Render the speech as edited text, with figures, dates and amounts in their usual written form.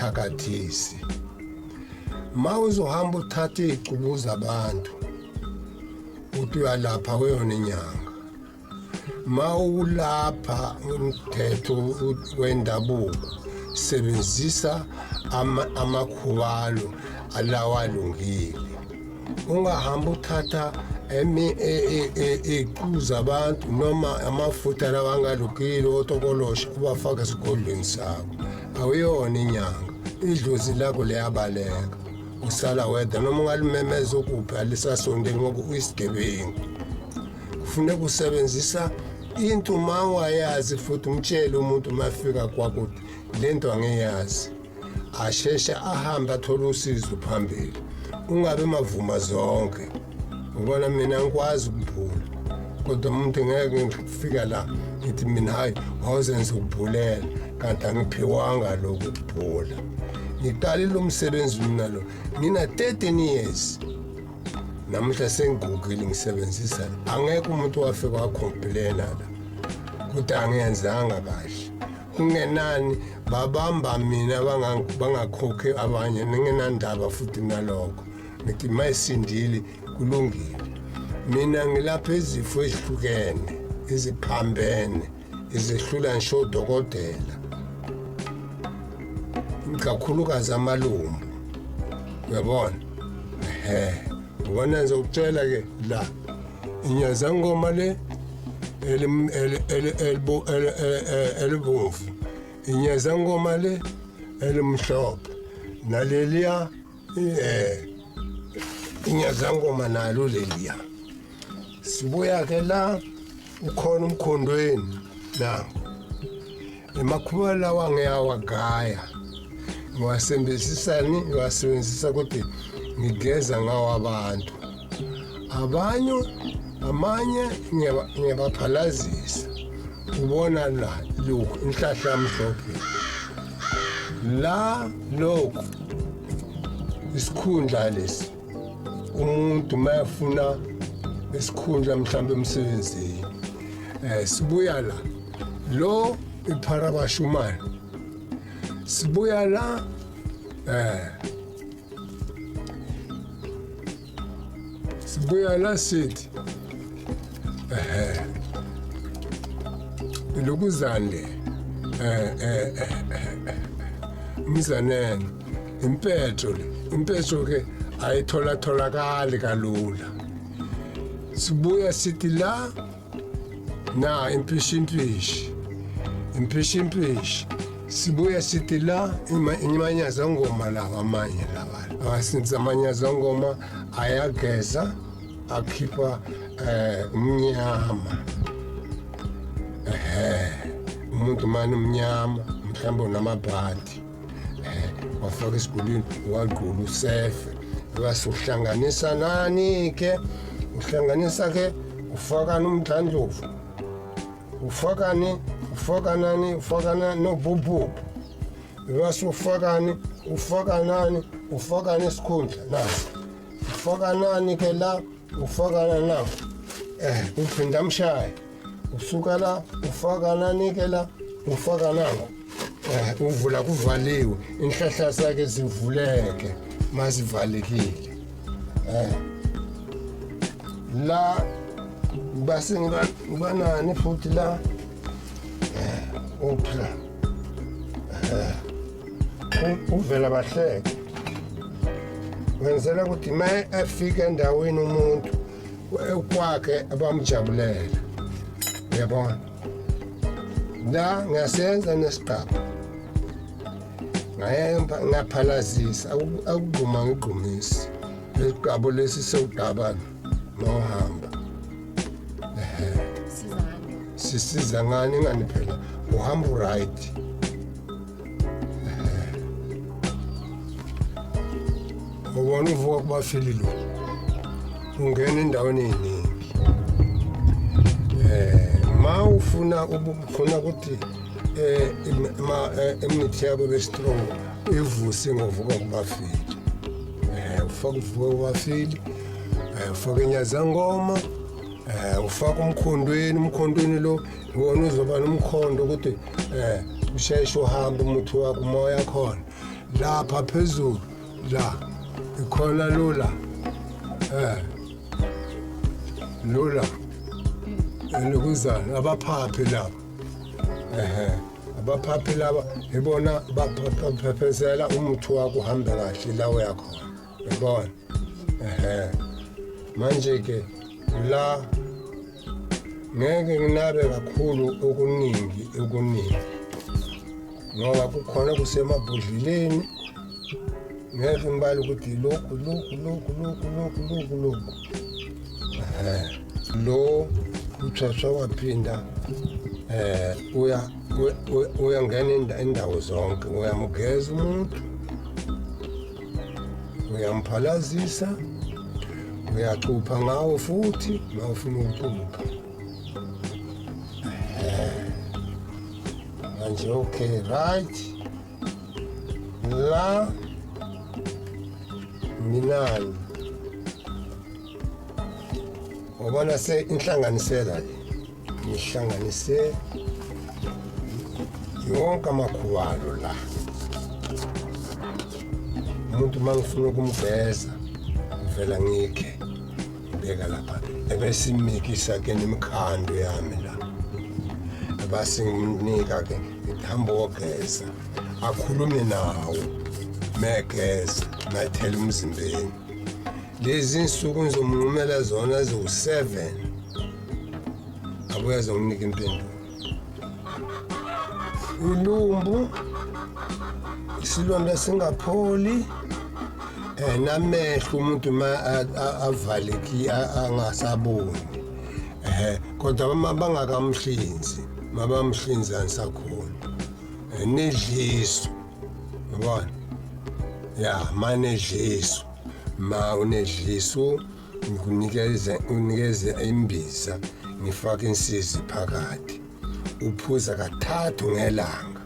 Ungathakathisi. Ma uzohamba uthathe iy'cubu zabantu uthi uyalapha kuyona inyanga. Ma ulapha umthetho wendabuko, sebenzisa amakhubalo alawa alungile. Ungahamba uthatha iy'cubu zabantu noma amafutha lawa angalungile otokoloshe ubafake esigodlweni sakho. Awuyona inyanga, idlozi lakho liyabaleka, usala wedwa. Noma ungalimemeza ukuphi, alisasondeli ngoba uyisigebengu. Kufuneka usebenzisa into uma ungayazi, futhi umtshele umuntu uma afika kwakuthi le nto angiyazi, asheshe ahambe athole usizo phambili. Ungabe mavuma zonke. Ubona mina ngikwazi ukubhula, kodwa umuntu ngeke ngifika la ngithi mina hayi wawuzenza ukubhulela, kanti angiphiwanga lokhu kubhula. Ngiqalile umsebenzi mina lo ngina 13 years, namuhla sengigugile ngisebenzisa. Angekho umuntu wafika wacomplaina la ukuthi angiyenzanga kahle. Kungenani babamba mina bangakhokhi abanye, ningenandaba futhi nalokho. Ngithi mayisindile kulungile. Mina ngilapha izifo ezihlukene eziphambene ezihlula ngisho odokotela, kakhulukazi amalumbu, uyabona. Ehe, ubona ngizokutshela ke la inyazangoma le elibomvu, inyazangoma le elimhlophe, naleliya inyazangoma nalo leliya. Sibuya ke la ukhona umkhondweni nango emakhuba lawa ngiyawagaya, ngiwasebenzisani, ngiwasebenzisa ukuthi ngigeza ngawo abantu. Abanye amanye ngiyabaphalazisa. Ubona la lokhu inhlahla amhlophe la, lokhu isikhundla lesi. Umuntu mayefuna isikhundla mhlawumbe emsebenzini, sibuya la lo ipharabashumane, sibuya la sibuya la sithi ehe lokuzande mzanene impetho le, impetho ke ayitholatholakali kalula. Sibuya sithi la na impishimpishi, impishimpishi. Sibuya sithi la imanyazangoma lawa amanye lawa asinza amanyazangoma ayageza akhipha umnyama. Ehe, umuntu mani umnyama mhlawumbe unamabhadi, wafaka esigulini wagqula usefe, bese uhlanganisa nani ke, uhlanganisa ke ufaka nomdlandlovu, ufakani, ufaka nani, ufaka nobhubhubhu, bese ufakani, ufaka nani, ufaka nesikhundla nasi, ufaka nani ke la, ufaka na uphinda mshaya usuka la, ufaka nani ke la, ufaka nango, uvula kuvaliwe, inhlahla zakhe zivuleke mazivalekile. La base ngibanani futhi la uphi la uvela bahleke, wenzela ukuthi ma efika endaweni umuntu kwakhe abamjabulela, uyabona. La ngiyasenza nesiqapha, ngayemba ngaphalazisa akugquma ngigqumisi lesiqabo lesi sewugqabana mawuhamba. Ehe, sisiza ngani ngani phela uhamba uright. Ubona uvuka kubafili lo ungena endaweni eyiningi. Ma ufuna ufuna ukuthi imithi yabo be strong, ivuse ngovuka kubafili. Ufaka uvuka kubafili, ufaka inyazangoma, ufaka umkhondweni. Umkhondweni lo iwona uzoba nomkhondo ukuthi usheshe uhambe umuthi wakho umoya khona. Lapha phezulu la ikhona lula lula elokuzana abaphaphi laba ehe abaphaphi laba ibona baphephezela umuthi wakho uhambe kahle la uyakhona yabona ehe manje ke la ngeke nginabe kakhulu okuningi okuningi ngoba kukhona kusemabhodleleni ngeke ngibale ukuthi lokhu lokhu lokhu lokhu lokhu lokhu lokhu eh lo uthwaswa waphinda eh uya uyangena indawo zonke uyamgeza umuntu uyamphalazisa uyacupha ngawo futhi uma ufuna ukucupha manje okay right la nginani ubona se inhlanganisela le ngihlanganise yonke amakhuwalo la umuntu uma ngifuna ukumgeza ngivela ngikhe ngibeka lapha ebese imikisa ke nemikhando yami la ebase ngimnika ke ngithi hamba wogeza akhulume nawo megeza nathela umzimbeni lezi nsuku ngizomnqumela zona eziwu-7 abuye azonginika impendulo ulumbu isilonda singapholi eh namehlo umuntu ma avaleki angasaboni eh kodwa bangakamhlinzi mabamhlinzi anisakhona eh, nedliso yabona ya manedliso ma unedliso ngikunikeze unikeze imbiza ngifake insizi phakathi uphuza kathathu ngelanga.